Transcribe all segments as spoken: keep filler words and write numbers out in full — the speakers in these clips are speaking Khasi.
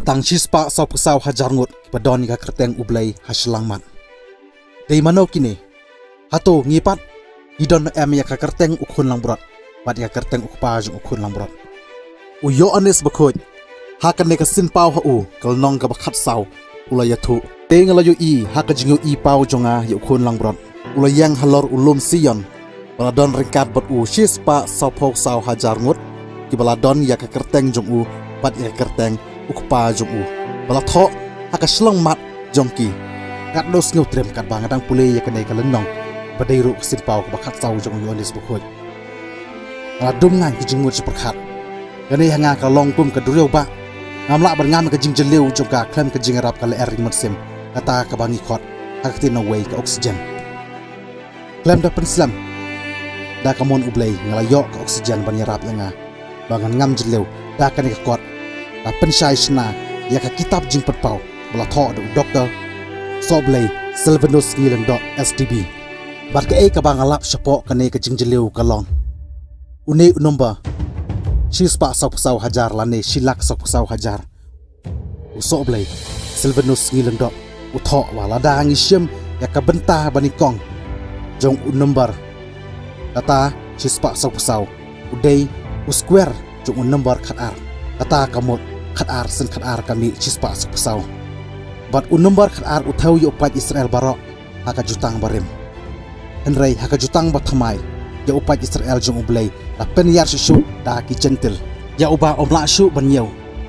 Tang shispah sawphew saw hajar ngut kiba don ïa ka kyrteng U Blei ha shyllangmat. Dei mano kine? Hato ngi pat ngi don em ïa ka kyrteng U Khun Langbrot bad ïa ka kyrteng U Kpa jong U Khun Langbrot? U Ïoannis Bakhuid, ha kane ka sien paw ha u, ka lynnong kaba khatsaw, u la ïathuh: Te nga la ïohi ha ka jingïohi paw jong nga ïa U Khun Langbrot, u la ïeng halor u lum Sion, ba la don ryngkat bad u shispah sawphew saw hajar ngut, kiba la don ïa ka kyrteng jong u bad ïa ka kyrteng U Kpa jong u, ba la thoh ha ka shyllangmat jong ki. Katno sngewtriem katba nga dang pule ïa kane ka lynnong, ba dei ruh ka sien paw kaba khatsaw jong u Ïoannis Bakhuid. Nga la dum ngan ki jingmut shi pyrkhat. Kane ha nga ka long kum ka duriaw ba ngam lah ban ngam ka jingjylliew jong ka khlem ka jingïarap ka lyer ring mynsiem, kata kaba ngi khot ha ka ktien nongwei ka oxygen. Khlem da pynslem, da ka mon U Blei nga la ïoh ka oxygen ban ïarap ïa nga ba ngan ngam jylliew. Da kane ka kot la pynshai shna ïa ka kitab Jingpynpaw ba la thoh da u Doktor Sohblei Sylvanus Ngilyngdoh S D B. Bad kaei kaba nga lap shapoh kane ka jingjylliew ka long une u number shispah sawphew saw hajar lane shi lak sawphew saw hajar. U Sohblei Sylvanus Ngilyngdoh u thoh ba lada ngi shim ïa ka bynta ba nyngkong jong u number, kata shispah sawphew saw, u dei u square jong u number khatar. Kata ka mut khatar sien khatar ka mih shispah sawphew saw. Bad u number khatar u thew ïa u paid Israel baroh ha ka jutang barim. Hynrei ha ka jutang bathymmai, ïa u paid Israel jong U Blei la pynïar shuh shuh da ki Jentil, ïa uba ym lah shuh ban ñiew.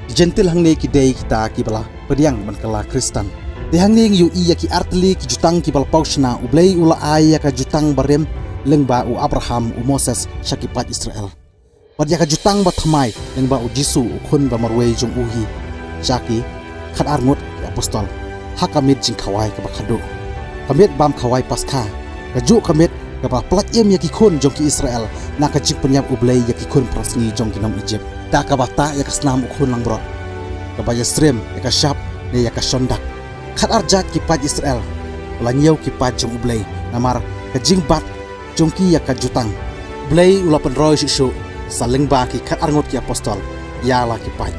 Ki Jentil hangne ki dei kita kiba la pdiang ban kylla Khristan. Te hangne ngi ïohi ïa ki artylli ki jutang kiba la paw shna. U Blei u la ai ïa ka jutang barim lyngba u Abraham, u Moses, sha ki paid Israel. Bad ïa ka jutang bathymmai lyngba u Jisu, u Khun ba marwei jong u hi, sha ki khatar ngut ki apostol ha ka miet jingkhawai kaba khadduh, ka miet bam khawai Paskha, kajuh ka miet kaba pyllait im ïa ki khun jong ki Israel na ka jingpynïap U Blei ïa ki khun pyrshah sngi jong ki nong Ijipt, da kaba tah ïa ka snam U Khun Langbrot, kaba ïasyriem ïa ka shap ne ïa ka shondak. Khatar jait ki paid Israel ba la ñiew ki paid jong U Blei namar ka jingbat jong ki ïa ka jutang. U Blei u la pynroi shuh shuh sa lyngba ki khatar ngut ki apostol ïa la ki paid,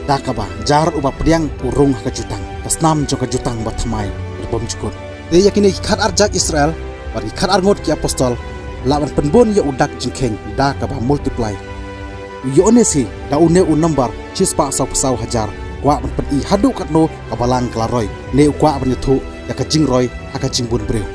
da kaba jar uba pdiang u rung ha ka jutang, ka snam jong ka jutang bathymmai ka bym jukut. Te ïa kine ki khatar jait Israel bad ki khatar ngut ki apostol la ban pynbun ïa u dak jingkheiñ da kaba multiply. U Ïoannis hi da une u number shispah sawphew saw hajar u kwah ban pyni haduh katno ka Balang ka la roi, ne u kwah ban ïathuh ïa ka jingroi ha ka jingbun briew.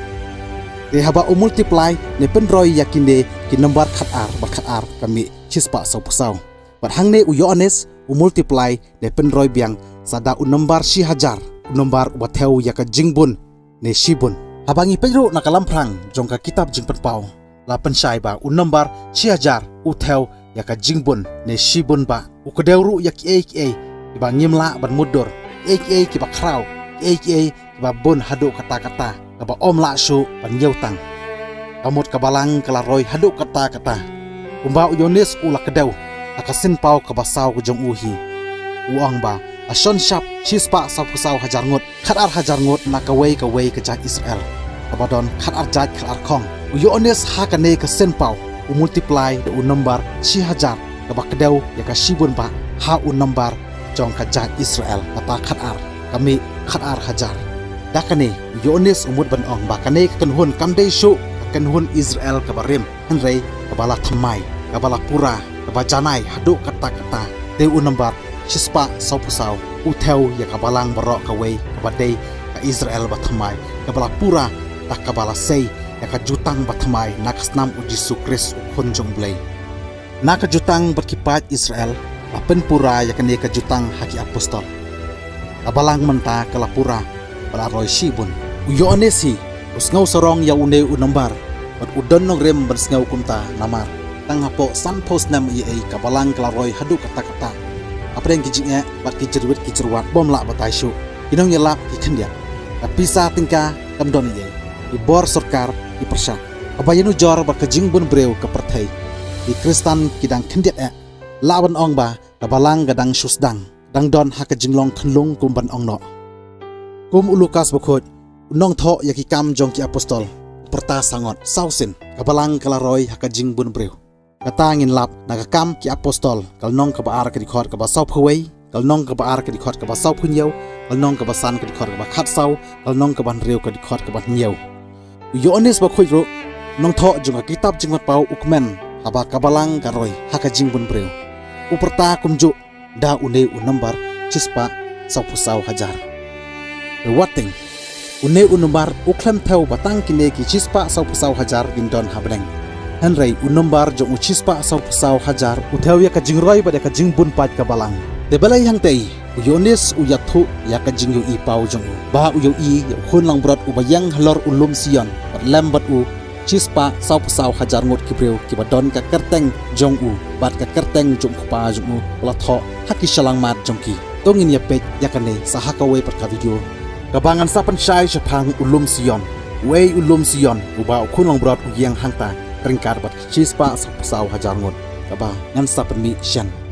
Te haba u multiply ne pynroi ïa kine ki number khatar bad khatar ka mih shispah sawphew saw. Bad hangne u Ïoannis u multiply ne pynroi biang sa da u number shi hajar, u number uba thew ïa ka jingbun ne shibun. Haba ngi peit ruh na ka lamphrang jong ka kitab Jingpynpaw, la pynshai ba u number shi hajar u thew ïa ka jingbun ne shibun ba u kdew ruh ïa kiei kiei kiba ngim lah ban mutdur, kiei kiei kiba khraw, kiei kiei kiba bun haduh katta katta, kaba ym lah shuh ban ñiew tang. Ka mut ka Balang ka la roi haduh katta katta. Kumba u Ïoannis u la kdew ha ka sien paw kaba saw ka jong u hi, u ong ba la shon shap shispah sawphew saw hajar ngut, khatar hajar ngut na kawei kawei ka jait Israel, kaba don khatar jait khatar khong. U Ïoannis ha kane ka sien paw u multiply da u number shi hajar kaba kdew ïa ka shibun ba ha u number jong ka jait Israel, kata khatar ka mih khatar hajar. Da kane u Ïoannis u mut ban ong ba kane ka kynhun kam dei shuh ka kynhun Israel kaba rim, hynrei kaba la thymmai, kaba la pura, kaba janai haduh katta katta. Te u number shispah sawphew saw u thew ïa ka Balang baroh kawei, kaba dei ka Israel bathymmai, kaba la pura da kaba la sei ïa ka jutang bathymmai na ka snam u Jisu Khrist, u Khun jong U Blei. Na ka jutang bad ki paid Israel la pynpura ïa kane ka jutang ha ki apostol. Ka Balang mynta ka la pura ba la roi shibun. U Ïoannis hi u sngew sarong ïa une u number bad u don nongrim ban sngew kumta namar tang hapoh sanphew snem eiei ka Balang ka la roi haduh katta katta. Hapdeng ki jingeh bad ki jyrwit ki jyrwat bym lah batai shuh, ki nongïalap ki khyndiat, ka pisa tyngka kam don eiei, ki bor sorkar ki pyrshah. Haba ïanujor bad ka jingbun briew ka pyrthei, ki Khristan ki dang khyndiat eh. Lah ban ong ba ka Balang ka dang shu sdang, dang don ha ka jinglong khunlung kum ban ong noh. Kum u Lukas Bakhuid u nongthoh ïa ki Kam jong ki Apostol u pyrta sangot, saw sien ka Balang ka la roi ha ka jingbun briew. Kata ngin lap na ka Kam ki Apostol ka lynnong kaba ar, ka dkhot kaba sawphew wei ka lynnong kaba ar ka dkhot kaba sawphew hynñiew, ka lynnong kaba san ka dkhot kaba khatsaw, ka lynnong kaba hynriew ka dkhot kaba hynñiew. U Ïoannis bakhuid ruh, nongthoh jong ka kitab Jingmut Paw u kmen, haba ka balang ka roi ha ka jingbun briew, u pyrta kumjuh da une u nombar shispah sawphew saw hajar. Wat teng, une u nombar u khlem thew ba tang kine ki shispah sawphew saw hajar kin don ha bneng. Hynrei u nombar jong u shispah sawphew saw hajar u thew ïa ka jingroi bad ïa ka jingbun paid ka balang. Te balei hangtei u Ïoannis u ïathuh ïa ka jingïohi paw jong u, ba u ïohi ïa u khun langbrot uba ïeng halor u lum Sion, bad lem bad u shispah sawphew saw hajar ngut ki briew kiba don ka kyrteng jong u bad ka kyrteng jong u Kpa jong u ba la thoh ha ki shyllangmat jong ki. To ngin ïa peit ïa kane sa ha kawei pat ka video kaba ngan sa pynshai shaphang u lum Sion. Uei u lum Sion uba u khun langbrot u ïeng hangta ryngkat bad ki shispah sawphew saw hajar ngut, kaba ngan sa pynmih shen.